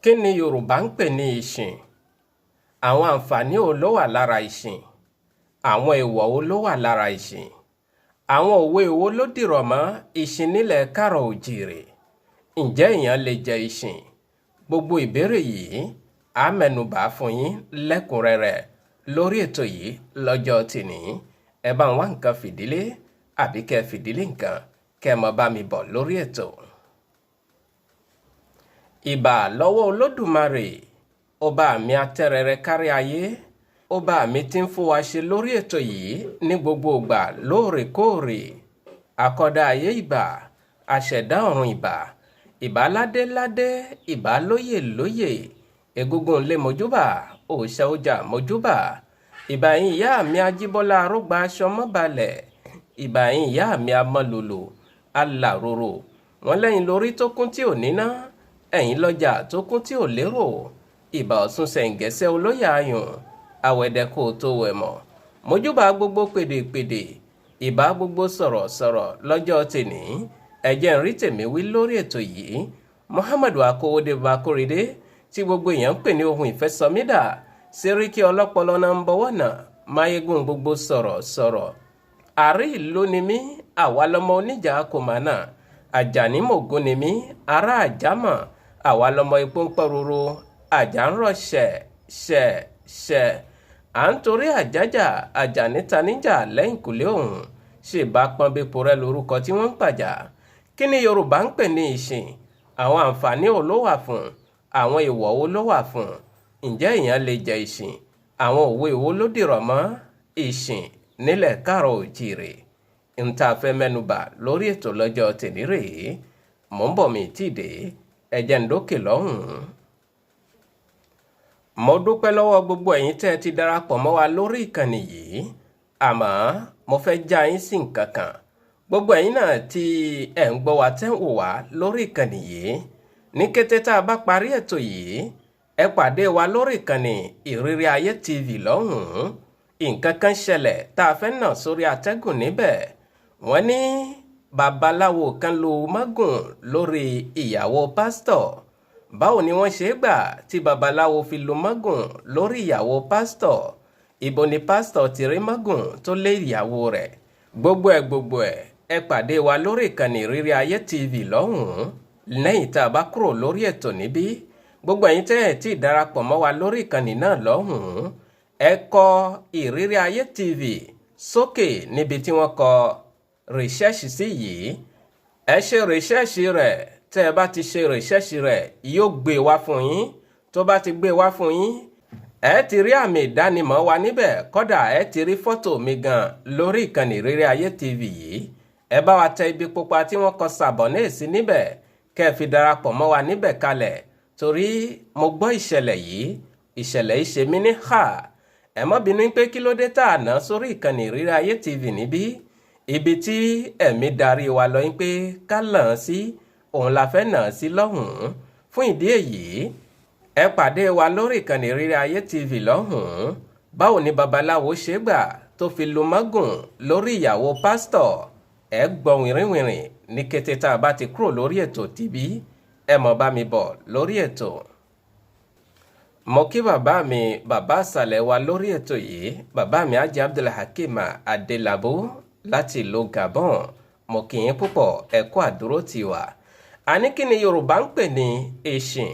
Kí ni Yorùbá ń pè ní ìsìn? Àwọn àǹfààní wo ló wà lára ìsìn? Àwọn èèwọ̀ wo ló wà lára ìsìn? Àwọn òwe wo ló dìrọ̀ mọ́ ìsìn nílẹ̀ káàrọ̀ òjìrè? Ǹjẹ́ èèyàn lè jẹ ìsìn? Gbogbo ìbéèrè yìí á mẹ́nubà fún yín lẹ́kùnrẹ́rẹ́ lórí ètò yìí lọ́jọ́ tìní. Ẹ bá ń wá nǹkan fìdílé àbí kẹ́ fìdílé nǹkan kẹ́ mọ bá mi bọ̀ lórí ètò. Ìbà lọ́wọ́ Olódùmarè, ọba mi atẹ́rẹrẹ kárí ayé, ọba mi tí ń fún wa ṣe lórí ètò yìí ní gbogbo ìgbà lóòrèkóòrè. Àkọ́dá ayé ìbà, àṣẹ̀dá ọ̀run ìbà, ìbà ládé ládé, ìbà lóyè lóyè, egúngún lé mojúbà, òòṣà ọjà mojúbà, ìbà yín ìyá mi Ajíbọ́lá arógbá aṣọ mọ́balẹ̀, ìbà yín ìyá mi amọ́lòlò, alàròrò, wọ́n lẹ́yìn lórí tó kún tí ò níná, ẹ̀yìn lọ́jà tó kún tí ò lérò, ìbà Ọ̀ṣun ṣẹ̀ǹgẹ̀sẹ̀ olóyè ayùn, àwẹ̀dẹ kò tó wẹ̀ mọ̀, mojúbà gbogbo pèdèpèdè, ìbà gbogbo sọ̀rọ̀sọ̀rọ̀ lọ́jọ́ tèní. Ẹ jẹ́ n rí tèmi wí lórí ètò yìí. Muhammadu Akówódé Bakóredé tí gbogbo èèyàn ń pè ní ohun ìfẹ́sọmídà, Sẹ́ríkì ọlọ́pọlọ náà ń bọ̀wọ̀ náà, máyégún gbogbo sọ̀rọ̀sọ̀rọ̀. Àrí ìlú ni mí, àwa lọmọ oníjà kò mà náà. Àjàní mògún ni mí, ará àjámọ̀, àwa lọmọ epo ń pọ́roro, àjà ń rọ̀ ṣẹ̀ ṣẹ̀ ṣẹ̀. À ń torí àjájà, àjàní ta níjà lẹ́yìnkùlé òun, ṣèbá pọ́nbépo rẹ lórúkọ tí wọ́n ń pàjà. Kí ni Yorùbá ń pè ní ìsìn? Àwọn àǹfààní wo ló wà fún? Àwọn èèwọ̀ wo ló wà fún? Ǹjẹ́ èèyàn lè jẹ ìsìn? Àwọn òwe wo ló dìrọ̀ mọ́ ìsìn nílẹ̀ káàrọ̀ òjìrè? N tá a fẹ́ mẹ́nubà lórí ètò lọ́jọ́ tèní rèé. Mò ń bọ̀ mi tí ì dé, ẹ jẹ́ n dókè lọ́hùn-ún. Mo dúpẹ́ lọ́wọ́ gbogbo ẹ̀yin tẹ́ ẹ ti darapọ̀ mọ́ wa lórí ìkànnì yìí, àmọ́ mo fẹ́ já yín sí nǹkan kan. Gbogbo ẹ̀yin náà tí ẹ̀ ń gbọ́ wa tẹ́ ń wò wá lórí ìkànnì yìí, ní kété tá a bá parí ètò yìí, ẹ pàdé wa lórí ìkànnì Ìrírí Ayé TV lọ́hùn-ún. Nǹkan kan ṣẹlẹ̀ tá a fẹ́ nà sórí atẹ́gùn níbẹ̀. Wọ́n ní babaláwo kan lo mágùn lórí ìyàwó pásítọ̀. Báwo ni wọ́n ṣe gbà tí babaláwo fi lo mágùn lórí ìyàwó pásítọ̀? Ibo ni pásítọ̀ ti rí mágùn tó lé ìyàwó rẹ̀? Gbogbo ẹ̀ ẹ pàdé wa lórí ìkànnì Ìrírí Ayé TV lọ́hùn-ún lẹ́yìn tá a bá kúrò lórí ètò níbí. Gbogbo ẹ̀yin tẹ́ ẹ̀ tí ì darapọ̀ mọ́ wa lórí ìkànnì náà lọ́hùn-ún, ẹ kọ Ìrírí Ayé TV sókè níbi tí wọ́n kọ rìṣẹ́ṣì sí yìí. Ẹ ṣe rìṣẹ́ṣì rẹ̀. Tẹ́ ẹ bá ti ṣe rìṣẹ́ṣì rẹ̀, yóò gbé wá fún yín. Tó bá ti gbé wá fún yín, ẹ ti rí àmì ìdánimọ̀ wa níbẹ̀. Kódà ẹ ti rí fọ́tò mi gan lórí ìkànnì Ìrírí Ayé TV yìí. Ẹ bá wa tẹ ibi pupa tí wọ́n kọ sàbọ̀nẹ́ẹ̀sì níbẹ̀ kẹ́ ẹ fi darapọ̀ mọ́ wa níbẹ̀ kalẹ̀, torí mo gbọ́ ìṣẹ̀lẹ̀ yìí, ìṣẹ̀lẹ̀ yìí ṣe mí ní hà. Ẹ má bínú pé kí ló dé tá a ná sórí ìkànnì Ìrírí Ayé TV níbí. Ibi tí ẹ̀mí darí wa lọ yín pé ká làn án sí, òun la fẹ́ nà án sí lọ́hùn-ún. Fún ìdí èyí, ẹ pàdé wa lórí ìkànnì Ìrírí Ayé TV lọ́hùn-ún. Báwo ni babaláwo ṣe gbà tó fi lu mágùn lórí ìyàwó pásítọ̀? Ẹ gbọ́ wìrìwìrì ní kété tá a bá ti kúrò lórí ètò tìbí. Ẹ mọ̀ bá mi bọ̀ lórí ètò. Mo kí bàbá mi, bàbá àṣàlẹ̀ wa lórí ètò yìí, bàbá mi Haji Abdulhakeem Adélabú láti ìlú Gabon. Mo kí yín púpọ̀, ẹ kú àdúró tì wá. Àní kí ni Yorùbá ń pè ní ìsìn?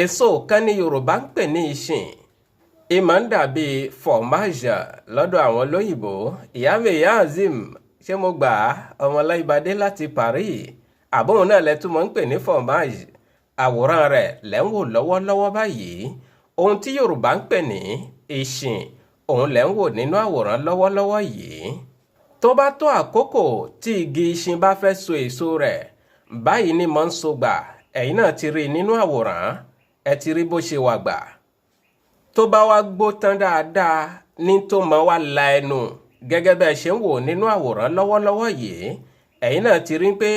Èso kan ní Yorùbá ń pè ní ìsìn. Ìmọ̀ ń dàbí fọ̀májà lọ́dọ̀ àwọn olóyìnbó. Ìyá mi, ìyá Azim, ṣé mo gbà á? Ọmọláìbadé láti Paris. Àbóhùn náà lẹ́tún mọ́ ń pè ní fọ̀májì. Àwòrán rẹ̀ lẹ́ ń wò lọ́wọ́lọ́wọ́ báyìí. Ohun tí Yorùbá ń pè ní ìsìn, òun lẹ́ ń wò nínú àwòrán lọ́wọ́lọ́wọ́ yìí. Tó bá tó àkókò tí igi ìsìn bá fẹ́ so èso rẹ̀, báyìí ni mò ń so gbà. Ẹ̀yin náà ti rí i nínú àwòrán, ẹ ti rí bó ṣe wà gbà. Tó bá wá gbó tán dáadáa ní tó mọ́ wá la ẹnu gẹ́gẹ́ bẹ́ẹ̀ ṣe ń wò nínú àwòrán lọ́wọ́lọ́wọ́ yìí. Ẹ̀yin náà ti rí pé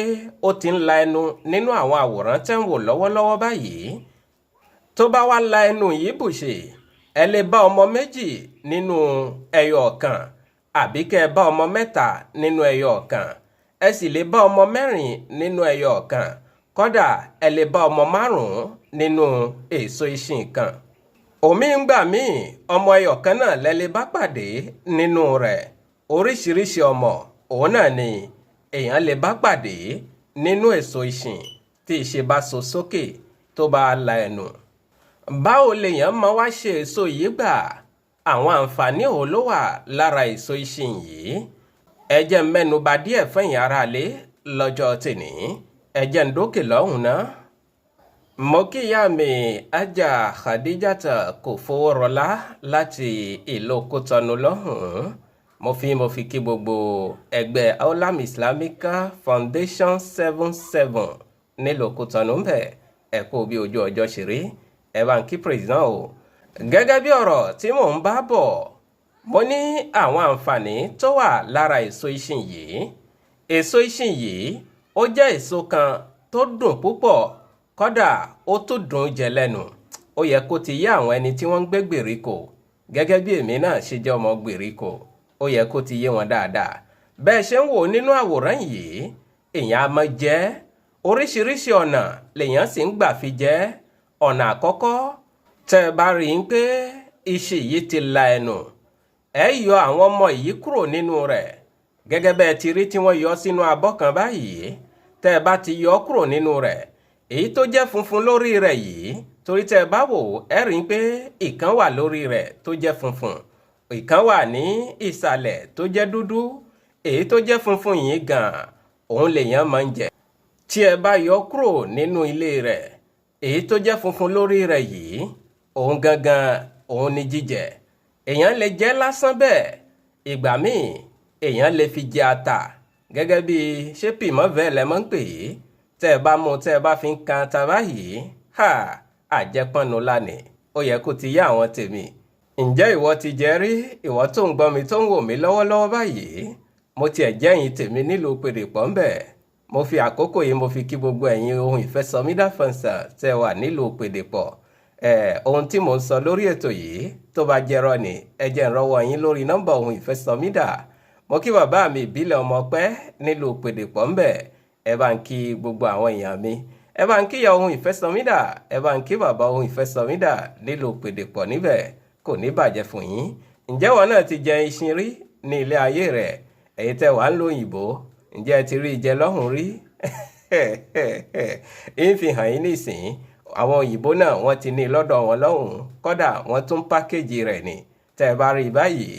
ó ti ń la ẹnu nínú àwọn àwòrán tẹ́ ń wò lọ́wọ́lọ́wọ́ báyìí. Tó bá wá la ẹnu yìí bùṣe, ẹ lè bá ọmọ méjì nínú ẹyọ kan, àbí kẹ́ ẹ bá ọmọ mẹ́ta nínú ẹyọ kan. Ẹ sì lè bá ọmọ mẹ́rin nínú ẹyọ kan. Kódà ẹ lè bá ọmọ márùn-ún. nínú èso ìṣìn kan. Omi ń gbà míì, ọmọ ẹyọ kan náà lẹ́lẹ́ bá pàdé nínú rẹ̀. Oríṣiríṣi ọmọ òun náà ni èèyàn lè bá pàdé nínú èso ìṣìn tí ìṣe bá so sókè tó bá la ẹnu. Báwo lèèyàn máa wá ṣe èso yìí gbà? Àwọn àǹfààní wo ló wà lára èso ìṣìn yìí? Ẹ jẹ́ n mẹ́nuba díẹ̀ fẹ̀yìn aráalé lọ́jọ́ tèní. Ẹ jẹ́ n dókè lọ́hùn ná. Mo kí ìyá mi Aja Khadijata kò fowó rọlá láti ìlú Kútọ́nù lọ́hùn-ún. Mo fi kí gbogbo ẹgbẹ́ Aulam Islamica Foundation 77 nílùú Kútọ́nù ń bẹ̀. Ẹ kú bí ojú ọjọ́ ṣe rí. Ẹ bá ń kí president o. Gẹ́gẹ́ bí ọ̀rọ̀ tí mò ń bá bọ̀, mo ní àwọn àǹfààní tó wà lára èso ìṣìn yìí. Èso ìṣìn yìí ó jẹ́ èso kan tó dùn púpọ̀, kódà ó tún dùn jẹ lẹ́nu. Ó yẹ kó ti yé àwọn ẹni tí wọ́n ń gbé gbèríko, gẹ́gẹ́ bí èmi náà ṣe jẹ́ ọmọ gbèríko, ó yẹ kó ti yé wọn dáadáa. Bẹ́ẹ̀ ṣe ń wò nínú àwòrán yìí, èèyàn á máa jẹ. Oríṣiríṣi ọ̀nà lèèyàn sì ń gbà fi jẹ. Ọ̀nà àkọ́kọ́, tẹ́ ẹ bá rí i pé iṣẹ́ yìí ti la ẹnu, ẹ yọ àwọn ọmọ yìí kúrò nínú rẹ̀, gẹ́gẹ́ bẹ́ẹ̀ ti rí tí wọ́n yọ sínú abọ́ kan báyìí. Tẹ́ ẹ bá ti yọ kúrò nínú rẹ̀, èyí tó jẹ́ funfun lórí rẹ̀ yìí, torí tẹ́ ẹ bá wò, ẹ rí i pé ìkan wà lórí rẹ̀ tó jẹ́ funfun, ìkan wà ní ìsàlẹ̀ tó jẹ́ dúdú. Èyí tó jẹ́ funfun yìí gan òun lèèyàn máa ń jẹ. Tí ẹ bá yọ kúrò nínú ilé rẹ̀, èyí tó jẹ́ funfun lórí rẹ̀ yìí, òun gangan òun ni jíjẹ. Èèyàn lè jẹ lásán bẹ́ẹ̀. Ìgbà míì, èèyàn lè fi jẹ ata, gẹ́gẹ́ bí ṣé piment vert lẹ máa ń pè é. Tẹ́ ẹ bá mú, tẹ́ ẹ bá fi ń kan ata báyìí, ha, àjẹpọ́nnu lánìí. Ó yẹ kó ti yá àwọn tèmi. Ǹjẹ́ ìwọ ti jẹ rí, ìwọ tó ń gbọ́ mi, tó ń wò mí lọ́wọ́lọ́wọ́ báyìí? Mo tiẹ̀ jẹ́yìn tèmi nílùú Pèrèpọ̀ ń bẹ̀. Mo fi àkókò yìí, mo fi kí gbogbo ẹ̀yin ohun ìfẹ́sọmídà fẹ̀nsà tẹ́ wà nílùú Pèdèpọ̀. Ẹ̀ ohun tí mò ń sọ lórí ètò yìí, tó bá jẹrọ ni, ẹ jẹ́ n rọ́wọ́ yín lórí nọ́mbà ohun ìfẹ́sọmídà. Mo kí bàbá mi ìbílẹ̀ ọmọ pẹ́ nílùú Pèdèpọ̀ ń bẹ̀. Ẹ bá ń kí gbogbo àwọn èèyàn mi, ẹ bá ń kí ìyá ohun ìfẹ́sọmídà, ẹ bá ń kí bàbá ohun ìfẹ́sọmídà nílùú Pèdèpọ̀ níbẹ̀. Kò ní bàjẹ́ fún yín. Ǹjẹ́ wọn náà ti jẹ iṣin rí ní ilé ayé rẹ̀? Ẹ̀yin tẹ́ wàá ń lo òyìnbó, ǹjẹ́ ẹ ti rí ìjẹ lọ́hùn rí? Ń fi hàn yín nísìnyí. Àwọn òyìnbó náà, wọ́n ti ní lọ́dọ̀ wọn lọ́hùn, kódà wọ́n tún package rẹ̀ ní. Tẹ́ ẹ bá rí i báyìí,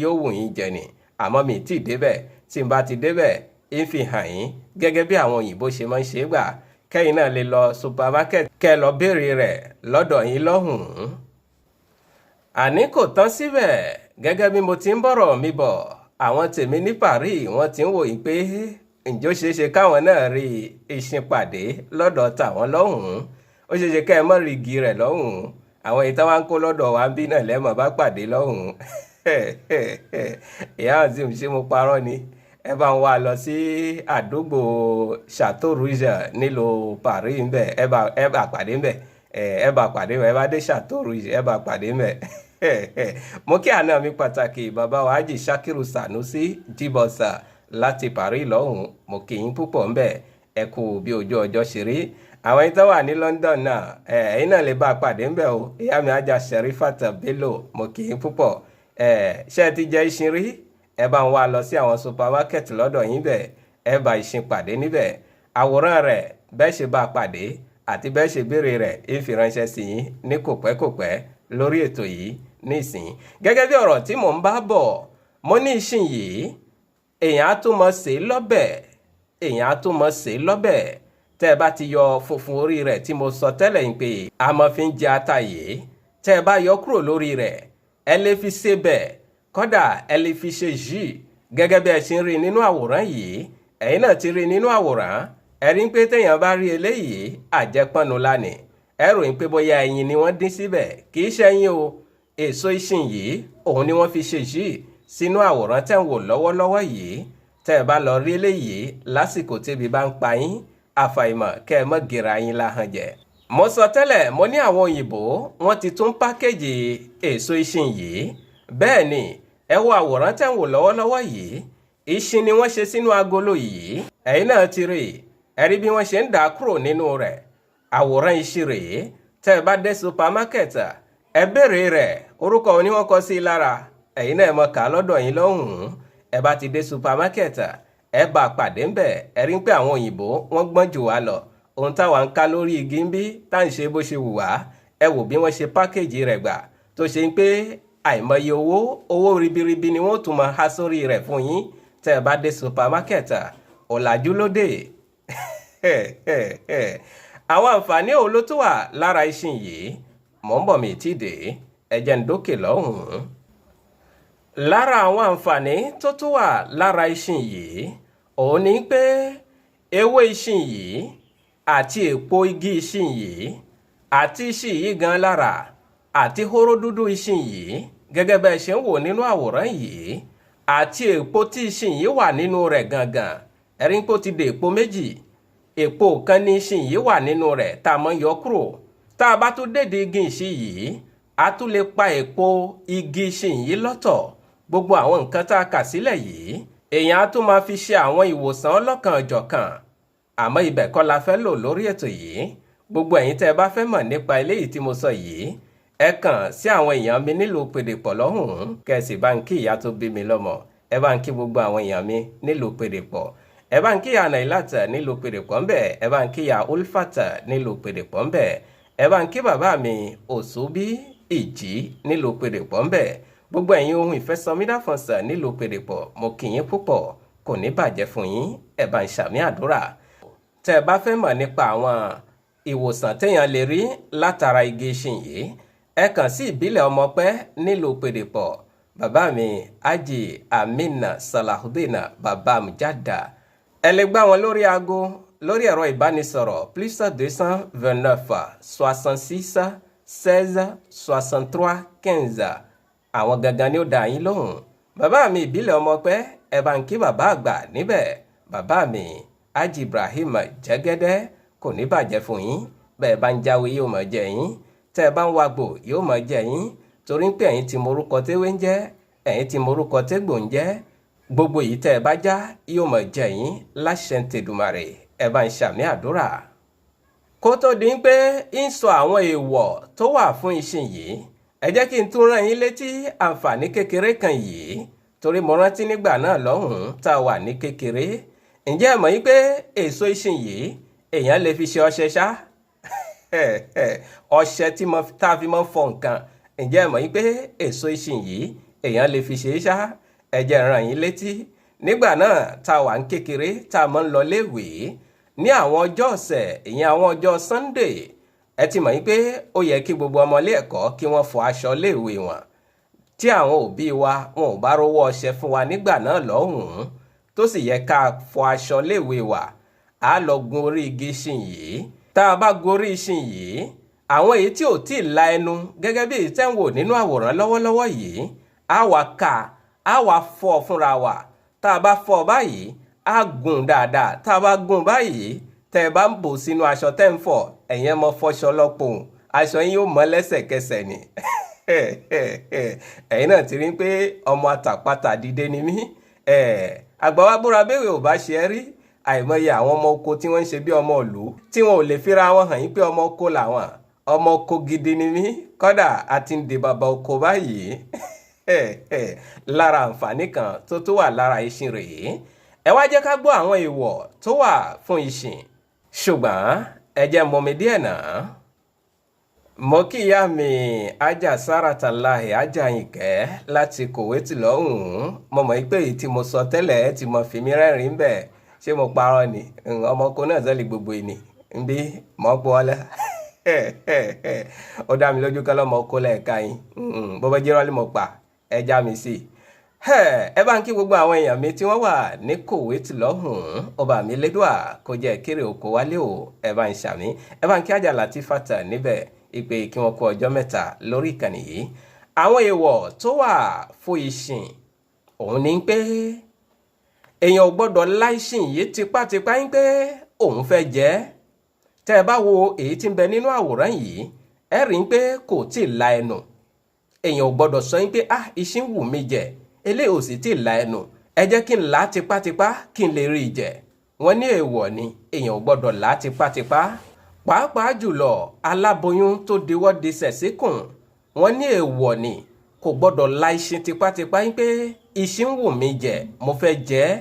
yóò wù yín jẹ ni. Àmọ́ mi tí ì débẹ̀. Tí n bá ti débẹ̀, ń fi hàn yín gẹ́gẹ́ bí àwọn òyìnbó ṣe máa ń ṣe é gbà, kẹ́yìn náà lè lọ supermarket, kẹ́ ẹ lọ béèrè rẹ̀ lọ́dọ̀ yín lọ́hùn-ún. Àní kò tán síbẹ̀. Gẹ́gẹ́ bí mo ti ń bọ̀rọ̀ mi bọ̀, àwọn tèmi ní Paris, wọ́n ti ń wò yín pé ǹjọ́ ṣeé ṣe káwọn náà rí ìṣìn pàdé lọ́dọ̀ tàwọn lọ́hùn-ún. Ó ṣeé ṣe kẹ́ ẹ mọ́ rí igi rẹ̀ lọ́hùn-ún. Àwọn èyí táwọn ń kó lọ́dọ̀ wa ń bí náà lẹ́mọ̀ bá pàdé lọ́hùn-ún. Ìyá àti ṣé mo parọ́ ni? Ẹ bá ń wá lọ sí àdúgbò Chateau Rouge nílùú Paris ńbẹ, ẹ bá pàdé ńbẹ. Ẹ bá pàdé ńbẹ. Ẹ bá dé Chateau Rouge, ẹ bá pàdé ńbẹ. Mo kí àná mi pàtàkì, bàbá wa Haji Shakiru Sanusi Jíbọ̀sà láti Paris lọ́hùn. Mo kí yín púpọ̀ ńbẹ. Ẹ kú bí ojú ọjọ́ ṣe rí. Àwọn ẹni tó wà ní London náà, ẹ̀yin náà lè bá a pàdé ńbẹ o. Ìyá mi ajá Sherifat Bello, mo kí yín púpọ̀. Ṣé ẹ ti jẹ ìṣin rí? Ẹ bá ń wá lọ sí àwọn supermarket lọ́dọ̀ yín bẹ̀, ẹ bá ìṣin pàdé níbẹ̀. Àwòrán rẹ̀, bẹ́ẹ̀ ṣe bá a pàdé àti bẹ́ẹ̀ ṣe béèrè rẹ̀, ń fi ránṣẹ́ sí yín ní kòpẹ́kòpẹ́ lórí ètò yìí nísìnyí. Gẹ́gẹ́ bí ọ̀rọ̀ tí mò ń bá bọ̀, mo ní ìṣin yìí, èèyàn á tún mọ̀ ṣe lọ́bẹ̀. Èèyàn á tún mọ̀ ṣe lọ́bẹ̀. Tẹ́ ẹ bá ti yọ funfun orí rẹ̀ tí mo sọ tẹ́lẹ̀ ń pé a máa fi ń jẹ ata yìí, tẹ́ ẹ bá yọ kúrò lórí rẹ̀, ẹ lè fi ṣe bẹ̀, kódà ẹ lè fi ṣe jus, gẹ́gẹ́ bí ẹ ṣe ń rí nínú àwòrán yìí. Ẹ̀yin náà ti rí nínú àwòrán. Ẹ rí pé téèyàn bá rí eléyìí, àjẹpọ́nnu lánìí. Ẹ ròyìn pé bóyá ẹyin ni wọ́n dín síbẹ̀. Kì í ṣẹyin o. Èso ìṣìn yìí òun ni wọ́n fi ṣe jus sínú àwòrán tẹ́ ń wò lọ́wọ́lọ́wọ́ yìí. Tẹ́ ẹ bá lọ rí eléyìí lásìkò tébi bá ń pa yín, àfàìmọ̀ kẹ́ ẹ mọ́ gèrà yín láhàn jẹ. Mo sọ tẹ́lẹ̀, mo ní àwọn òyìnbó, wọ́n ti tún package èso ìṣìn yìí. Bẹ́ẹ̀ ni, ẹ wo àwòrán tẹ́ ń wò lọ́wọ́lọ́wọ́ yìí. Ìṣin ni wọ́n ṣe sínú agolo yìí. Ẹ̀yin náà ti rí. Ẹ rí bí wọ́n ṣe ń dà á kúrò nínú rẹ̀. Àwòrán iṣin rèé. Tẹ́ ẹ bá dé supermarket, ẹ béèrè rẹ̀. Orúkọ ni wọ́n kọ sí i lára, ẹ̀yin náà ẹ mọ̀ ká lọ́dọ̀ yín lọ́hùn-ún. Ẹ bá ti dé supermarket, ẹ bá a pàdé ńbẹ̀. Ẹ rí pé àwọn òyìnbó wọ́n gbọ́n jù wá lọ. Ohun táwa ń ká lórí igi ń bí tá à ń ṣe bó ṣe wù wá, ẹ wò bí wọ́n ṣe package rẹ̀ gbà, tó ṣe ń pé àìmọye owó owó ribiribi ni wọ́n tún máa há sórí rẹ̀ fún yín tẹ́ ẹ bá dé supermarket. Ọ̀làjú ló dé. Àwọn àǹfààní òun ló tún wà lára iṣin yìí? Mò ń bọ̀, mi tí dé, ẹ jẹ́ ń dókè lọ́hùn-ún. Lára àwọn àǹfààní tó tún wà lára iṣin yìí, òun ni pé ewé iṣin yìí àti èpo igi iṣin yìí àti iṣin yìí gan lára àti hóró dúdú iṣin yìí, gẹ́gẹ́ bẹ́ẹ̀ ṣe ń wò nínú àwòrán yìí, àti èpo tí iṣin yìí wà nínú rẹ̀ gangan. Ẹ̀rí pé ó ti dé èpo méjì. Èpo kan ní iṣin yìí wà nínú rẹ̀ tá a mọ̀ yọ kúrò. Tá a bá tún dédé igi iṣin yìí, a tún lè pa èpo igi iṣin yìí lọ́tọ̀. Gbogbo àwọn nǹkan tá a kà sílẹ̀ yìí, èèyàn á tún máa fi ṣe àwọn ìwòsàn ọlọ́kan-ò-jọ̀kan, àmọ́ ibẹ̀ kọ́ la fẹ́ lò lórí ètò yìí. Gbogbo ẹ̀yin tẹ́ ẹ bá fẹ́ mọ̀ nípa eléyìí tí mo sọ yìí, ẹ kàn sí àwọn èèyàn mi nílùú Pèdèpọ̀ lọ́hùn-ún, kẹ́ ẹ sì bá ń kí ìyá tó bí mi lọ́mọ. Ẹ bá ń kí gbogbo àwọn èèyàn mi nílùú Pèdèpọ̀. Ẹ bá ń kí ìyá Nàìlátà nílùú Pèdèpọ̀ ńbẹ̀. Ẹ bá ń kí ìyá Ulfata nílùú Pèdèpọ̀ ńbẹ̀. Ẹ bá ń kí bàbá mi Òṣùbí Ìjì nílùú Pèdèpọ̀ ńbẹ̀. Gbogbo ẹ̀yin ohun ìfẹ́sọmídàfọ̀nsà nílùú Pèdèpọ̀, mo kí yín púpọ̀. Kò ní bàjẹ́ fún yín, ẹ bá ń ṣàmì àdúrà. Tẹ́ ẹ bá fẹ́ mọ̀ nípa àwọn ìwòsàn téèyàn lè rí látara igi iṣin yìí, ẹ kàn sí Ìbílẹ̀ Ọmọpẹ́ nílùú Pèdèpọ̀, bàbá mi Aji Amina Salahudina, bàbá Mujada. Ẹ lè gbá wọn lórí aago, lórí ẹ̀rọ ìbánisọ̀rọ̀ +229 66 16 63 15. Àwọn gangan ni ó dá yín lóhùn. Bàbá mi Ìbílẹ̀ Ọmọpẹ́, ẹ bá ń kí bàbá àgbà níbẹ̀, bàbá mi Aji Ibrahim Jẹ́gẹ́dẹ́. Kò ní bàjẹ́ fún yín. Bẹ́ẹ̀ bá ń jáwé, yóò máa jẹ yín. Tẹ́ ẹ bá ń wagbò, yóò máa jẹ yín, torí pé ẹ̀yin ti morúkọ téwé ń jẹ́, ẹ̀yin ti morúkọ tégbò ń jẹ́. Gbogbo yìí tẹ́ ẹ bá já, yóò máa jẹ yín láṣẹ tèdùmàrè. Ẹ bá ń ṣàmì àdúrà. Kó tó di pé ń sọ àwọn èèwọ̀ tó wà fún iṣin yìí, ẹ jẹ́ kí n tún rán yín létí àǹfààní kékeré kan yìí, torí mo rántí nígbà náà lọ́hùn-ún tá a wà ní kékeré. Ǹjẹ́ ẹ mọ̀ yín pé èso iṣin yìí, èèyàn lè fi ṣe ọṣẹ ṣá? Ọṣẹ tí mo tá a fi máa ń fọ nǹkan, ǹjẹ́ ẹ mọ̀ yín pé èso iṣin yìí, èèyàn lè fi ṣe é ṣá? Ẹ jẹ́ n rán yín létí. Nígbà náà tá a wà ní kékeré, tá a máa ń lọ léèwé ní àwọn ọjọ́ ọ̀sẹ̀, ìyẹn àwọn ọjọ́ Sunday, ẹ ti mọ̀ yín pé ó yẹ kí gbogbo ọmọ ilé ẹ̀kọ́ kí wọ́n fọ aṣọ léèwé wọn. Tí àwọn òbí wa wọn ò bá rówó ọṣẹ fún wa nígbà náà lọ́hùn-ún, tó sì yẹ ká fọ aṣọ léèwé wa, á lọ gun orí igi iṣin yìí. Tá a bá gun orí iṣin yìí, àwọn èyí tí ò tí ì la ẹnu, gẹ́gẹ́ bí èyí tẹ́ ń wò nínú àwòrán lọ́wọ́lọ́wọ́ yìí, á wá ká, á wá fọ́ fúnra wa. Tá a bá fọ́ báyìí, á gùn dáadáa. Tá a bá gùn báyìí, tẹ́ ẹ bá ń bò sínú aṣọ tẹ́ ń fọ̀, ẹ̀yin ẹ mọ fọṣọ lọ́pọ̀, aṣọ yín yóò mọ́ lẹ́sẹ̀kẹsẹ̀ ni. Ẹ̀yin náà ti rí pé ọmọ àtàpàtà dìde ni mí. Àgbà wa búra béèrè ò bá ṣe é rí. Àìmọye àwọn ọmọ oko tí wọ́n ń ṣe bí ọmọ ìlú, tí wọn ò lè fira wọn hàn yín pé ọmọ oko làwọn. Ọmọ oko gidi ni mí, kódà a ti ń di bàbá oko báyìí. Lára àǹfààní kan tó tó wà lára iṣin rèé. Ẹ wá jẹ́ ká gbọ́ àwọn èèwọ̀ tó wà fún iṣin, ṣùgbọ́n ẹ jẹ́ mọmi díẹ̀ náà. Mo kí ìyá mi Ajá Sáràtàláhì, Ajá Yìnkẹ́ láti Kuwait lọ́hùn-ún. Mo mọ̀ pé èyí tí mo sọ tẹ́lẹ̀, ẹ ti mọ̀ fi mí rẹ́rìn-ín bẹ́ẹ̀. Ṣé mo parọ́ ni? Ọmọ oko náà sẹ́lẹ̀ gbogbo ẹni nbí mọ́ pọ́ ọ́lẹ́. Ó dá mi lójú kọ́ lọ́mọ oko lẹ́ẹ̀ka yín. Bó bá jẹ́ rọ́ọ̀lì mo pa, ẹ já mi sí i. Ẹ bá ń kí gbogbo àwọn èèyàn mi tí wọ́n wà ní Kuwait lọ́hùn-ún. Ọba mi lédùá kó jẹ́ kéré oko wálé o. Ẹ bá ń ṣàmì. Ẹ bá ń kí Ajá Latifata níbẹ̀ ìpè kí wọ́n kú ọjọ́ mẹ́ta lórí ìkànnì yìí. Àwọn èèwọ̀ tó wà fún ìsìn òun ni pé èèyàn ò gbọ́dọ̀ lá ìsìn yìí tipátipá ń pé òun fẹ́ jẹ. Tẹ́ ẹ bá wo èyí tí ń bẹ nínú àwòrán yìí, ẹ rí i pé kò tí ì la ẹnu. Èèyàn ò gbọ́dọ̀ sọ yín pé, "Ah, ìsìn wù mí jẹ, eléyìí ò sì tí ì la ẹnu, ẹ jẹ́ kí n là á tipátipá kí n lè rí i jẹ." Wọ́n ní èèwọ̀ ni, èèyàn ò gbọ́dọ̀ là á tipátipá. Pàápàá jùlọ aláboyún tó diwọ́ disẹ̀ síkùn, wọ́n ní èèwọ̀ ni, kò gbọ́dọ̀ la iṣin tipátipá yín pé iṣin ń wù mí jẹ, mo fẹ́ jẹ ẹ́.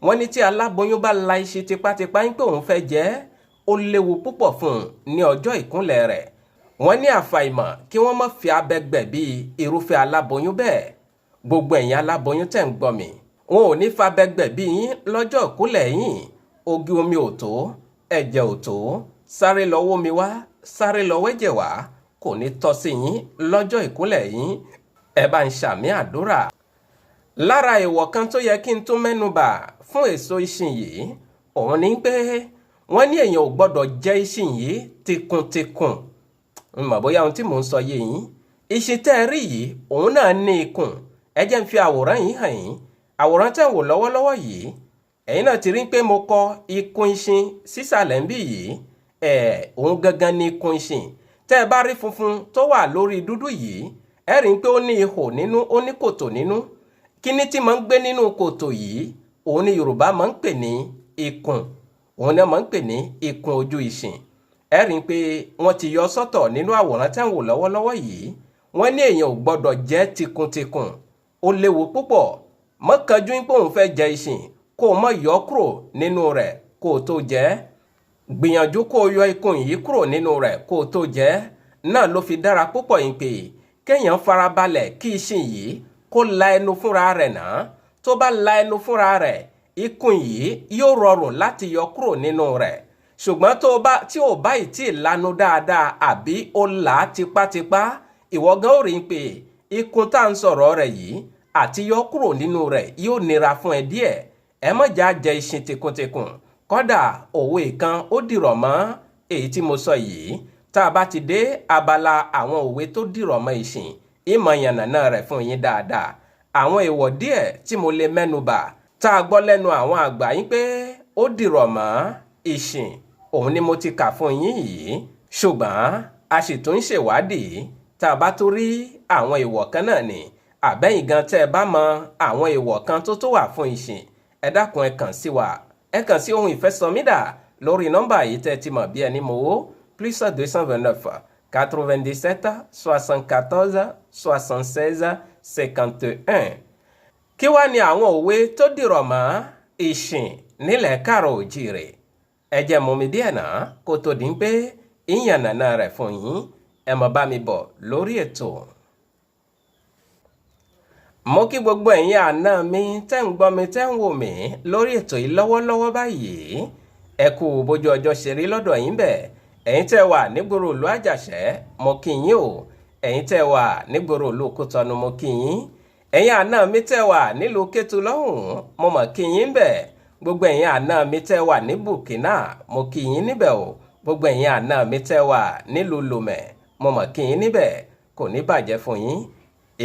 Wọ́n ní tí aláboyún bá la iṣin tipátipá yín pé òun fẹ́ jẹ ẹ́, ó léwu púpọ̀ fún un ní ọjọ́ ìkúnlẹ̀ rẹ̀. Wọ́n ní àfàìmọ̀ kí wọ́n má fi abẹ gbẹ̀bí irúfẹ́ aláboyún bẹ́ẹ̀. Gbogbo ẹ̀yin aláboyún tẹ̀ ń gbọ́ mi, wọn ò ní fabẹ gbẹ̀bí yín lọ́jọ́ ìkúnlẹ̀ yín. Ogi omi ò tó, ẹ̀jẹ̀ ò tó, sáré lọ wómi wá, sáré lọ wẹ́jẹ̀ wá, kò ní tọ́ sí yín lọ́jọ́ ìkúnlẹ̀ yín. Ẹ bá ń ṣàmì àdúrà. Lára èèwọ̀ kan tó yẹ kí n tún mẹ́nu bà fún èso iṣin yìí, òun ni pé wọ́n ní èèyàn ò gbọ́dọ̀ jẹ iṣin yìí tìkùntìkùn. N mọ̀ bóyá ohun tí mò ń sọ yé yín. Iṣin tẹ́ ẹ rí yìí, òun náà ní ikùn. Ẹ jẹ́ n fi àwòrán yìí hàn yín. Àwòrán tẹ́ ń wò lọ́wọ́lọ́wọ́ yìí, ẹ̀yin náà ti rí pé mo kọ ikùn iṣin sísàlẹ̀ ń bí yìí. Ẹ̀ òun gangan ní ikùn iṣin. Tẹ́ ẹ bá rí funfun tó wà lórí dúdú yìí, ẹ rí pé ó ní ihò nínú, ó ní kòtò nínú. Kíní tí máa ń gbé nínú kòtò yìí, òun ni Yorùbá máa ń pè ní ikùn. Òun ni wọ́n máa ń pè ní ikùn ojú iṣin. Ẹ rí pé wọ́n ti yọ sọ́tọ̀ nínú àwòrán tẹ́ ń wò lọ́wọ́lọ́wọ́ yìí. Wọ́n ní èèyàn ò gbọ́dọ̀ jẹ tìkùntìkùn, ó léwu púpọ̀. Má kánjú pé òun fẹ́ jẹ iṣin, kó o má yọ kúrò nínú rẹ̀ kó o tó jẹ. Gbìyànjú kó o yọ ikùn yìí kúrò nínú rẹ̀ kó o tó jẹ. Náà ló fi dára púpọ̀ yìí pé kéèyàn farabalẹ̀ kí iṣin yìí kó la ẹnu fúnra rẹ̀ náà. Tó bá la ẹnu fúnra rẹ̀, ikùn yìí yóò rọrùn láti yọ kúrò nínú rẹ̀. Ṣùgbọ́n tí ò bá ì tí ì lanu dáadáa àbí ó là á tipátipá, ìwọ gan ó rí i pé ikùn tá à ń sọ̀rọ̀ rẹ̀ yìí àti yọ kúrò nínú rẹ̀ yóò nira fún ẹ díẹ̀. Ẹ má jà jẹ iṣin tìkùntìkùn. Kódà òwe kan ó dìrọ̀ mọ́ èyí tí mo sọ yìí. Tá a bá ti dé abala àwọn òwe tó dìrọ̀ mọ́ iṣin, ìmọ̀ yànnàná rẹ̀ fún yín dáadáa. Àwọn èèwọ̀ díẹ̀ tí mo lè mẹ́nu bà tá a gbọ́ lẹ́nu àwọn àgbà yín pé ó dìrọ̀ mọ́ iṣin, òun ni mo ti kà fún yín yìí. Ṣùgbọ́n a sì tún ń ṣèwádìí. Tá a bá tó rí àwọn èèwọ̀ kan náà ni, àbẹ́yìn gan tẹ́ ẹ bá mọ àwọn èèwọ̀ kan tó tó wà fún iṣin, ẹ dákun, ẹ kàn sí wa. Ẹ kàn sí Ohun Ìfẹ́sọmídà lórí nọ́mbà yìí tẹ́ ẹ ti mọ̀ bí ẹni mowó: +229 97 74 76 51. Kí wá ní àwọn òwe tó dìrọ̀ mọ́ ìṣìn nílẹ̀ káàrọ̀ òjìrè? Ẹ jẹ́ mú mi díẹ̀ náà kó tó di pé ìyànnànà rẹ̀ fún yín. Ẹ mọ̀ bá mi bọ̀ lórí ètò. Mo kí gbogbo ẹ̀yin àna mi tẹ́ ń gbọ́ mi, tẹ́ ń wò mí lórí ètò yìí lọ́wọ́lọ́wọ́ báyìí. Ẹ kú bójú ọjọ́ ṣe rí lọ́dọ̀ yín bẹ̀. Ẹ̀yin tẹ́ wà nígboro ìlú Àjàṣẹ́, mo kí yín o. Ẹ̀yin tẹ́ wà nígboro ìlú Kútọ́nù, mo kí yín. Ẹ̀yin àna mi tẹ́ wà nílùú Kétu lọ́hùn-ún, mo mọ̀ kí yín bẹ̀. Gbogbo ẹ̀yin àna mi tẹ́ wà ní Burkina, mo kí yín níbẹ̀ o. Gbogbo ẹ̀yin àna mi tẹ́ wà nílùú Lomé, mo mọ̀ kí yín níbẹ̀. Kò ní bàjẹ́ fún yín.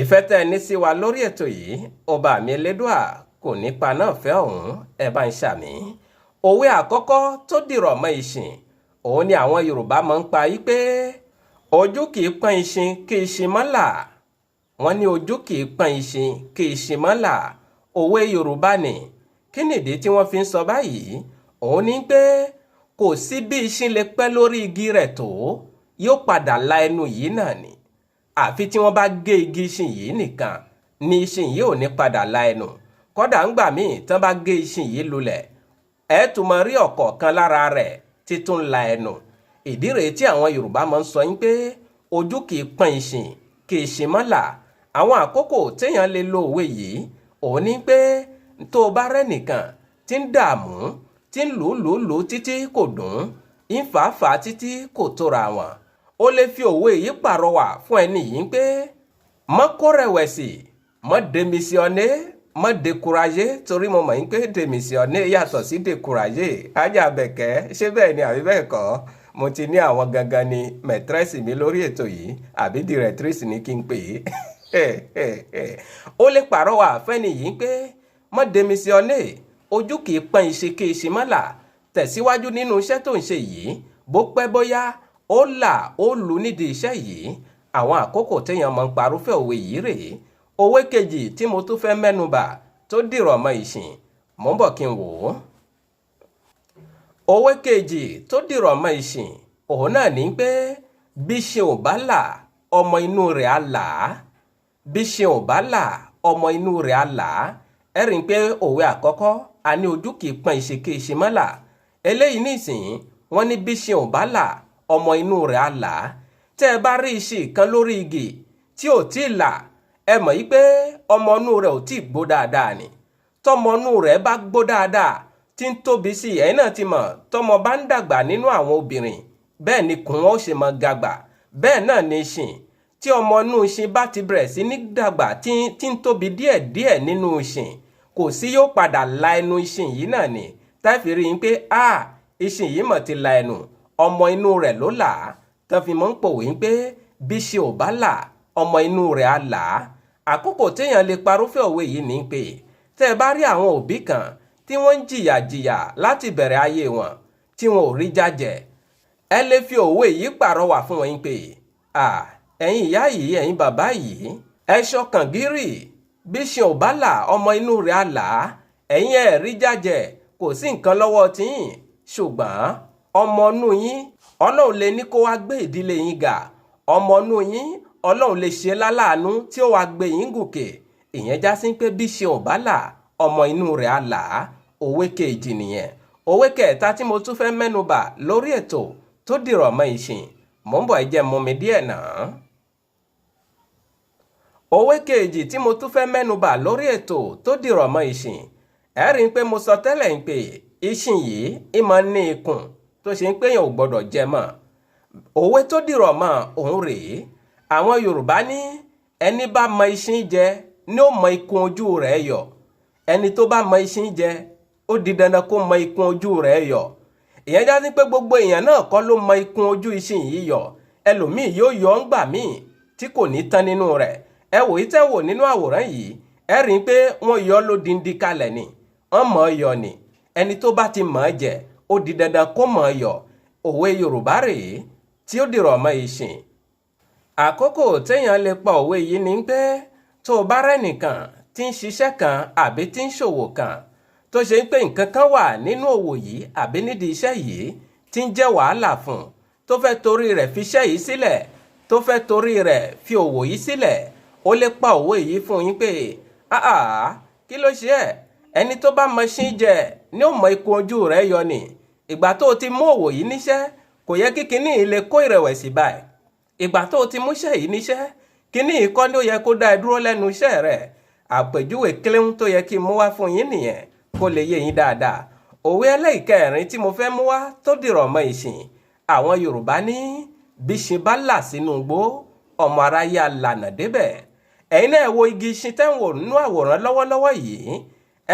Ìfẹ́ tẹ́ ẹ ní sí wa lórí ètò yìí, ọba mi Elédùà kò ní pa náà fẹ́ ọ̀hún. Ẹ bá ń ṣàmì. Òwe àkọ́kọ́ tó dìrọ̀ mọ́ ìṣìn, òun ni àwọn Yorùbá máa ń pa yí pé ojú kì í pọ́n ìṣin kí ìṣin mọ́ là. Wọ́n ní ojú kì í pọ́n ìṣin kí ìṣin mọ́ là. Òwe Yorùbá ni. Kí nìdí tí wọ́n fi ń sọ báyìí? Òun ni pé kò sí bí ìṣin lè pẹ́ lórí igi rẹ̀ tó, yóò padà la ẹnu yìí náà ni. Àfi tí wọ́n bá gé igi iṣin yìí nìkan ni iṣin yìí ò ní padà la ẹnu. Kódà ńgbà míì tán bá gé iṣin yìí lulẹ̀, ẹ tún máa rí ọ̀kọ̀ọ̀kan lára rẹ̀ títún la ẹnu. Ìdí rèé tí àwọn Yorùbá máa ń sọ yín pé ojú kì í pọ́n ìṣìn kì í ṣe mọ́ là. Àwọn àkókò téèyàn lè lo òwe yìí, òun ní pé tó o bá rẹ́ nìkan tí ń dààmú, tí ń lù ú lù ú lù ú títí kò dùn, ń fà á fà á títí kò tóra wọn, ó lè fi òwe yìí pàrọwà fún ẹni yìí pé mọ́ kó rẹ̀wẹ̀sì, mọ́ démissionner, mọ́ décourager, torí mo mọ̀ yín pé démissionner yàtọ̀ sí décourager. Ajá bẹ̀kẹ́, ṣé bẹ́ẹ̀ ni àbí bẹ́ẹ̀ kọ́? Mo ti ní àwọn gangan ni maîtresse mi lórí ètò yìí, àbí directrice ní kí n pè é. Ó lè pàrọwà fẹ́ni yìí pé mọ́ démissionner, ojú kì í pọ́n iṣẹ́ kí iṣẹ́ mọ́ là, tẹ̀síwájú nínú iṣẹ́ tó ń ṣe yìí, bó pẹ́ bóyá ó là ó lù nídìí iṣẹ́ yìí. Àwọn àkókò téèyàn máa ń parúfẹ́ òwe yìí rèé. Òwe kejì tí mo tún fẹ́ mẹ́nubà tó dìrọ̀ mọ́ ìṣìn, mò ń bọ̀ kí n wò ó. Òwe kejì tó dìrọ̀ mọ́ ìṣìn, Òun náà ní pé bí ṣe ò bá là, ọmọ inú rẹ̀ á là á. Bí ṣe ò bá là, ọmọ inú rẹ̀ á là á. Ẹ rí i pé òwe àkọ́kọ́, a ní ojú kì í pọ́n ìṣe kí ìṣe mọ́ là. Eléyìí nísìnyí, wọ́n ní bí ṣe ò bá là, ọmọ inú rẹ̀ á là á. Tẹ́ ẹ bá rí iṣẹ́ kan lórí igi tí ò tí ì là, ẹ mọ̀ yí pé ọmọ inú rẹ̀ ò tí ì gbó dáadáa ni. Tọmọ inú rẹ̀ bá gbó dáadáa, tí ń tóbi sí i, ẹ̀yin náà ti mọ̀, tọmọ bá ń dàgbà nínú àwọn obìnrin, bẹ́ẹ̀ ni kùn wọn ó ṣe mọ gàgbà. Bẹ́ẹ̀ náà ni ìṣìn tí ọmọ inú ìṣìn bá ti bẹ̀rẹ̀ sí ní dàgbà, tí ń tóbi díẹ̀díẹ̀ nínú ìṣìn, kò sí yóò padà la ẹnu ìṣìn yìí náà ni. Táìfi rí i pé a ìṣìn yìí mọ̀ ti la ẹnu, ọmọ inú rẹ̀ ló là á. Tán fi mọ́ ń pòwe pé bí ṣe ò bá là, ọmọ inú rẹ̀ á là á. Àkókò téèyàn lè parúfẹ́ òwe yìí ní pé tẹ́ ẹ bá rí àwọn òbí kan tí wọ́n ń jìyà jìyà láti bẹ̀rẹ̀ ayé wọn tí wọn ò rí jájẹ, ẹ lè fi òwe yìí pàrọwà fún wọn pé à ẹ̀yin ìyá yìí, ẹ̀yin bàbá yìí, ẹ ṣọkàn gírì, bí ṣe ò bá là, ọmọ inú rẹ̀ á là á. Ẹ̀yin ẹ̀ rí jájẹ, kò sí nǹkan lọ́wọ́ tiyín, ṣùgbọ́n ọmọ inú yín, Ọlọ́run lè ní kó wá gbé ìdílé yín ga. Ọmọ inú yín, Ọlọ́run lè ṣe láláàánú tí ó wá gbé yín gòkè. Ìyẹn já sí pé bí ṣe ò bá là, ọmọ inú rẹ̀ á là á. Òwe kejì nìyẹn. Òwe kẹta tí mo tún fẹ́ mẹ́nubà lórí ètò tó dìrọ̀ mọ́ ìṣìn, mò ń bọ̀, ẹ jẹ́ mú mi díẹ̀ náà. Òwe kejì tí mo tún fẹ́ mẹ́nubà lórí ètò tó dìrọ̀ mọ́ ìṣìn, ẹ rí i pé mo sọ tẹ́lẹ̀ ń pé ìṣìn yìí ìmọ̀ ní ikùn tó ṣe ń pé èèyàn ò gbọ́dọ̀ jẹ mọ́. Òwe tó dìrọ̀ mọ́ òun rèé. Àwọn Yorùbá ní ẹni bá mọ ìṣìn jẹ ní ó mọ ikùn ojú rẹ̀ yọ. Ẹni tó bá mọ ìṣìn jẹ, ó di dandan kó mọ ikùn ojú rẹ̀ yọ. Ìyẹn já sí pé gbogbo èèyàn náà kọ́ ló mọ ikùn ojú ìṣìn yìí yọ. Ẹlòmíì yóò yọ ń gbà míì tí kò ní tán nínú rẹ̀. Ẹ wò í tẹ́ wò nínú àwòrán yìí, ẹ rí i pé wọ́n yọ lódindi kalẹ̀ ni, wọ́n mọ̀ ọ́ yọ ni. Ẹni tó bá ti mọ̀ ọ́ jẹ, ó di dandan kó mọ̀ ọ́ yọ. Òwe Yorùbá rèé tí ó dìrọ̀ mọ́ ìṣìn. Àkókò téèyàn lè pa òwe yìí ni pé tó o bá rẹ́nìkan tí ń ṣiṣẹ́ kan àbí tí ń ṣòwò kan, tó ṣe pé nǹkan kan wà nínú òwò yìí àbí nídìí iṣẹ́ yìí tí ń jẹ́ wàhálà fún un, tó fẹ́ torí rẹ̀ fi iṣẹ́ yìí sílẹ̀, tó fẹ́ torí rẹ̀ fi òwò yìí sílẹ̀, ó lè pa òwe yìí fún yín pé áà, kí ló ṣe ẹ́? Ẹni tó bá mọ ṣín jẹ ní ó mọ ikùn ojú rẹ̀ yọ ni. Ìgbà tó o ti mú òwò yìí níṣẹ́, kò yẹ kí kinní yìí lè kó ìrẹ̀wẹ̀sì báyìí. Ìgbà tó o ti múṣẹ́ yìí níṣẹ́, kinní yìí kọ́ ni ó yẹ kó dá ẹ dúró lẹ́nu iṣẹ́ rẹ̀. Àpèjúwe kílíhún tó yẹ kí n mú wá fún yín nìyẹn, kó lè yé yín dáadáa. Òwe ẹlẹ́ìkẹrin tí mo fẹ́ mú wá tó dìrọ̀ mọ́ ìsìn, àwọn Yorùbá ní bí ṣin bá là sínú igbó, ọmọ aráyé á lànà débẹ̀. Ẹ̀yin náà wo igi iṣin tẹ́ ń wò nínú àwòrán lọ́wọ́lọ́wọ́ yìí,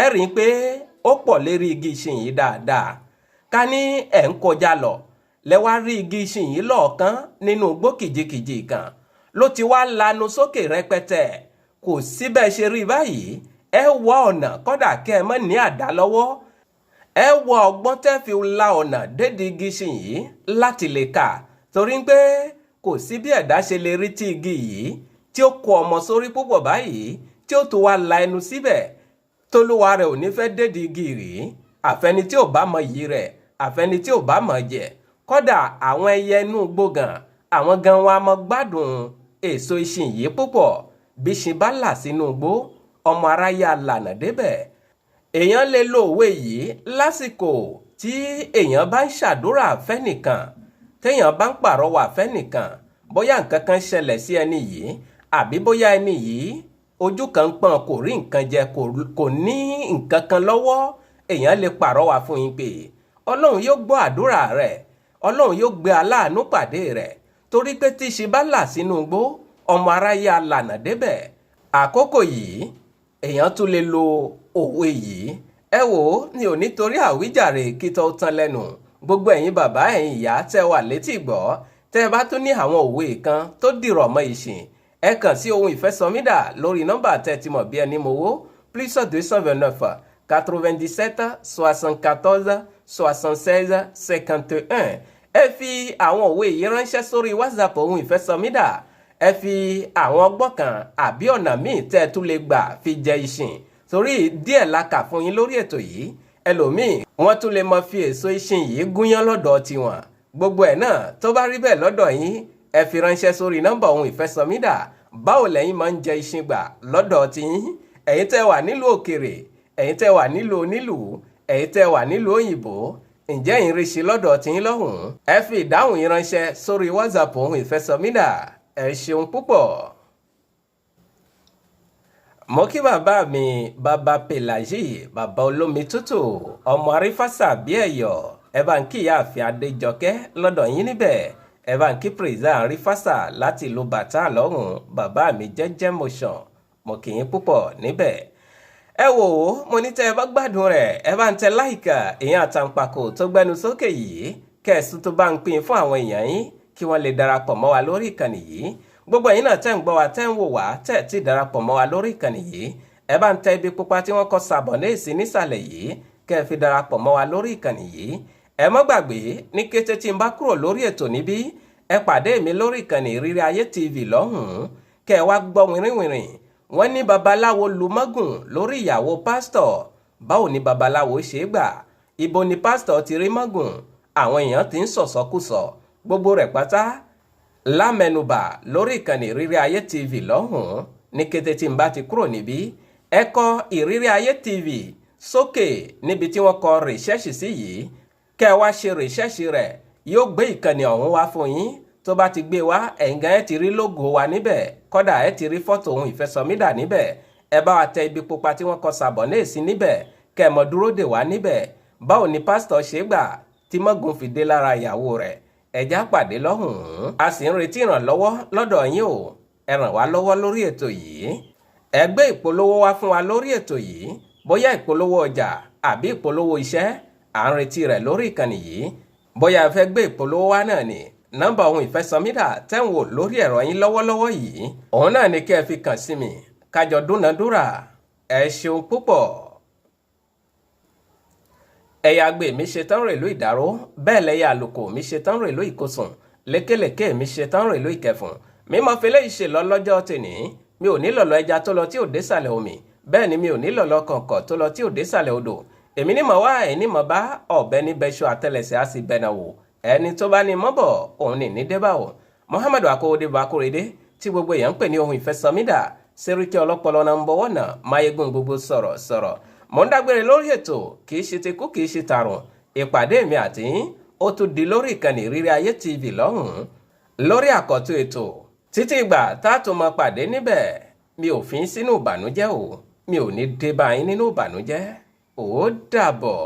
ẹ rí i pé ó pọ̀ lérí igi iṣin yìí dáadáa. Ká ní ẹ̀ ń kọjá lọ, lẹ wá rí igi iṣin yìí lọ́ọ̀kan nínú igbó kìjikìji kan ló ti wá lanu sókè rẹpẹtẹ. Kò síbẹ̀ ṣe rí báyìí, ẹ wá ọ̀nà, kọ́dà kẹ́ ẹ mọ́ ní àdá lọ́wọ́, ẹ wá ọgbọ́n tẹ́ fi la ọ̀nà dédi igi iṣin yìí láti lè kà, torí pé kò sí bí ẹ̀dá ṣe lè rí tí igi yìí tí ó kó ọmọ sórí púpọ̀ báyìí, tí ó tún wá la ẹnu síbẹ̀, tólúwa rẹ̀ ò ní fẹ́ dédi igi rèé. Àfẹni tí ò bá mọ iyì rẹ̀, àfẹni tí ò bá mọ̀ jẹ. Kọ́dà àwọn ẹyẹ inú igbó gan, àwọn gan wa mọ gbádùn èso iṣin yìí púpọ̀. Bí iṣin bá là sínú igbó, ọmọ aráyé á lànà débẹ̀. Èèyàn lè lo òwe yìí lásìkò tí èèyàn bá ń ṣàdúrà fẹ́nìkan, téèyàn bá ń pàrọwà fẹ́nìkan, bóyá nǹkan kan ṣẹlẹ̀ sí ẹni yìí, àbí bóyá ẹni yìí ojú kan ń pọ́n, kò rí nǹkan jẹ, kò ní nǹkan kan lọ́wọ́. Èèyàn lè pàrọwà fún yín pé Ọlọ́run yóò gbọ́ àdúrà rẹ̀, Ọlọ́run yóò gbé aláàánú pàdé rẹ̀, torí pé tí iṣin bá là sínú igbó, ọmọ aráyé á lànà débẹ̀. Àkókò yìí èèyàn tún lè lo òwe yìí. Ẹ wò ó, mi ò nítorí àwíjàre kí tó tán lẹ́nu. Gbogbo ẹ̀yin bàbá, ẹ̀yin ìyá tẹ́ wà létí gbọ́, tẹ́ ẹ bá tún ní àwọn òwe kan tó dìrọ̀ mọ́ ìṣìn, ẹ kàn sí ohun ìfẹ́sọmídà lórí nọ́mbà tẹ́ ti mọ̀ bí ẹni mowó, +229 97 74 76 51. Ẹ fi àwọn òwe yìí ránṣẹ́ sórí WhatsApp ohun ìfẹ́sọmídà. Ẹ fi àwọn ọgbọ́n kan àbí ọ̀nà míì tẹ́ ẹ tún lè gbà fi jẹ ìṣìn, torí díẹ̀ la kà fún yín lórí ètò yìí. Ẹlòmíì, wọ́n tún lè mọ fi èso ìṣìn yìí gúnyán lọ́dọ̀ tiwọn. Gbogbo ẹ̀ náà tó bá rí bẹ́ẹ̀ lọ́dọ̀ yín, ẹ fi ránṣẹ́ sórí nọ́mbà ohun ìfẹ́sọmídà. Báwo lẹ́yìn máa ń jẹ iṣin gbà lọ́dọ̀ tiyín? Ẹ̀yin tẹ́ wà nílùú òkèrè, ẹ̀yin tẹ́ wà nílùú onílùú, ẹ̀yin tẹ́ wà nílùú òyìnbó, ǹjẹ́ ẹ̀yin rí ṣe lọ́dọ̀ tiyín lọ́hùn-ún? Ẹ fi ìdáhùn yín ránṣẹ́ sórí WhatsApp ohun ìfẹ́sọmídà. Ẹ ṣeun púpọ̀. Mo kí bàbá mi, bàbá Pelagie, bàbá olómi tútù, ọmọ arífàsà bí ẹ̀yọ̀. Ẹ bá ń kí ìyáàfin Adéjọkẹ́ lọ́dọ̀ yín níbẹ̀. Ẹ bá ń kí Preza arífàsà láti ìlú bàtà lọ́hùn. Bàbá mi jẹ́jẹ́ motion, mo kì í púpọ̀ níbẹ̀. Ẹ wò ó, mo ní tẹ́ ẹ bá gbádùn rẹ̀, ẹ bá ń tẹ láìkà ìyẹn àtàǹpàkò tó gbẹnu sókè yìí, kẹ̀sùn tó bá ń pín fún àwọn èèyàn yín kí wọ́n lè darapọ̀ mọ́ wa lórí ìkànnì yìí. Gbogbo ẹ̀yin náà tẹ́ ń gbọ́ wa, tẹ́ ń wò wá, tẹ́ ti darapọ̀ mọ́ wa lórí ìkànnì yìí, ẹ bá ń tẹ ibi pupa tí wọ́n kọ sàbọ̀nẹ́ẹ̀sì nísàlẹ̀ yìí, kẹ́ ẹ fi darapọ̀ mọ́ wa lórí ìkànnì yìí. Ẹ má gbàgbé, ní kété tí n bá kúrò lórí ètò níbí, ẹ pàdé mi lórí ìkànnì Ìrírí Ayé TV lọ́hùn-ún, kẹ́ ẹ wá gbọ́ wìrìwìrì. Wọ́n ní babaláwo lu mọ́gùn lórí ìyàwó pásítọ̀. Báwo ni babaláwo ṣe gbà? Ibo ni pásítọ̀ ti rí mọ́gùn? Àwọn èèyàn ti ń sọ̀sọ́kùsọ. Gbogbo rẹ̀ pátá lámẹnubà lórí ìkànnì Ìrírí Ayé TV lọ́hùn-ún. Ní kété tí n bá ti kúrò níbí, ẹ kọ Ìrírí Ayé TV sókè níbi tí wọ́n kọ rìṣẹ́ṣì sí yìí, kẹ́ ẹ wá ṣe rìṣẹ́ṣì rẹ̀, yóò gbé ìkànnì ọ̀hún wá fún yín. Tó bá ti gbé wá, ẹ̀ǹgàn ẹ ti rí lógo wa níbẹ̀, kọ́dà ẹ ti rí fọ́tò ohun ìfẹsọ̀mídà níbẹ̀. Ẹ bá wa tẹ ibi pupa tí wọ́n kọ sàbọ̀nẹ́ẹ̀sì níbẹ̀, kẹ́ ẹ mọ̀ dúró dè wá níbẹ̀. Báwo ni pásítọ̀ ṣe gbà tí mọ́gùn fi dé lára ìyàwó rẹ̀? Ẹ̀já pàdé lọ́hùn-ún. A sì ń retí ìrànlọ́wọ́ lọ́dọ̀ yín o. Ẹ ràn wá lọ́wọ́ lórí ètò yìí. Ẹ gbé ìpolówó wá fún wa lórí ètò yìí, bóyá ìpolówó ọjà àbí ìpolówó iṣẹ́, à ń retí rẹ̀ lórí ìkànnì yìí. Bóyá ẹ fẹ́ gbé ìpolówó wá náà ni, nọ́mbà ohun ìfẹsọmídà tẹ́ ń wò lórí ẹ̀rọ yín lọ́wọ́lọ́wọ́ yìí, òun náà ni kí ẹ fi kàn sí mi, kájọ dúnadúrà. Ẹ ṣeun púpọ̀. Ẹ̀yà àgbè mi ṣe tán rèlú ìdáró, bẹ́ẹ̀ lẹ́yà àlùkò mi ṣe tán rèlú ìkosùn, lékèlèké mi ṣe tán rèlú ìkẹfùn. Mímọ́ fẹlẹ́ ìṣe lọ lọ́jọ́ tèní. Mi ò ní lọ̀lọ́ ẹja tó lọ tí ò désàlẹ̀ omi, bẹ́ẹ̀ ni mi ò ní lọ̀lọ́ kọ̀ǹkọ̀ tó lọ tí ò désàlẹ̀ odò. Èmi ní mọ̀ wá, ẹ̀ ní mọ̀ bá ọ̀bẹ ní bẹ́ṣọ àtẹlẹsẹ̀ á sì bẹ̀nà wò. Ẹni tó bá ní mọ́bọ̀ òun ní ní débà o. Muhammadu Akówódé Bakúrédé tí gbogbo èèyàn ń pè ní ohun ìfẹsọmídà, Sẹ́ríkì ọlọ́pọlọ náà ń bọ̀wọ̀ náà máyégún gbogbo sọ̀rọ̀ sọ̀rọ̀. Mò ń dágbére lórí ètò, kì í ṣe ti kú, kì í ṣe tàrùn. Ìpàdé mi àti yín ó tún di lórí ìkànnì Ìrírí Ayé TV lọ́hùn-ún lórí àkọ́tún ètò. Títí ìgbà tá a tún máa pàdé níbẹ̀, mi ò fi sínú ìbànújẹ́ o, mi ò ní dé bá yín nínú ìbànújẹ́. Ó dàbọ̀.